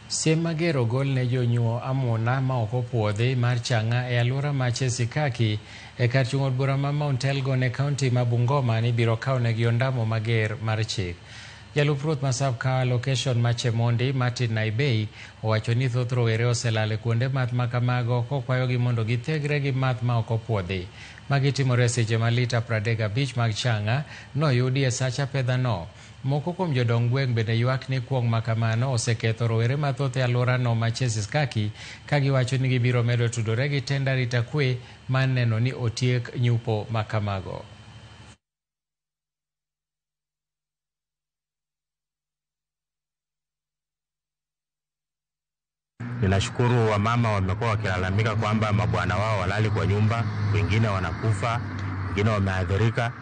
Siem mager ogol ne jonyuo amuna ma ok opuodhi mar chang'a e aluora ma Chesikaki e kar chung' od bura ma Mount Elgon e kaunti ma Bungoma ni biro kawnegi ondamo mager mar chik. Jalup ruoth ma sub location ma Chemondi, Martin Naibei, owacho ni thoth rowere oselal e kuonde math ma kamago kokwayogi mondo githegre gi math ma ok opuodhi. Magi timore e seche ma lita 35 mag chang'a noyudi e sach apedhano. Moko kuom jodong gweng' bende ywak ni kuong' ma kamano oseketho rowere mathoth e alworano ma Chesikaki ka giwacho ni gibiro medo tudore gi tend arita kwe mar neno ni otiek nyupo ma kamago. Ninashukuru wamama wamekuwa wakilalamika kwamba mabwana wao walali kwa nyumba, wengine wanakufa, wengine wameathirika.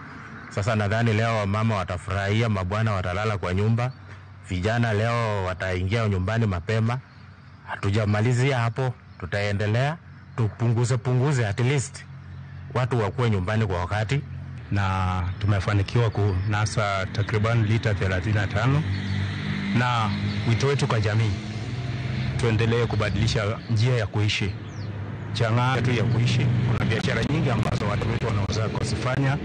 Sasa nadhani leo wamama watafurahia, mabwana watalala kwa nyumba, vijana leo wataingia nyumbani mapema. Hatujamalizia hapo, tutaendelea tupunguze punguze, at least watu wakuwe nyumbani kwa wakati. Na tumefanikiwa kunasa takriban lita 35, na wito wetu kwa jamii, tuendelee kubadilisha njia ya kuishi, chang'aa tu ya kuishi. Kuna biashara nyingi ambazo watu wetu wanaweza kuzifanya.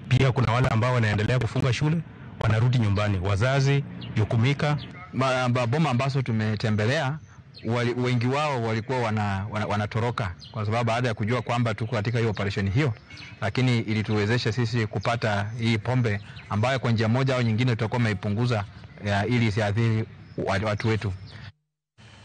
Pia kuna wale ambao wanaendelea kufunga shule, wanarudi nyumbani, wazazi jukumika. Boma ambazo tumetembelea, wengi wao walikuwa wanatoroka kwa sababu baada ya kujua kwamba tuko katika hiyo operation hiyo, lakini ilituwezesha sisi kupata hii pombe ambayo kwa njia moja au nyingine tutakuwa tumeipunguza ili isiathiri watu wetu.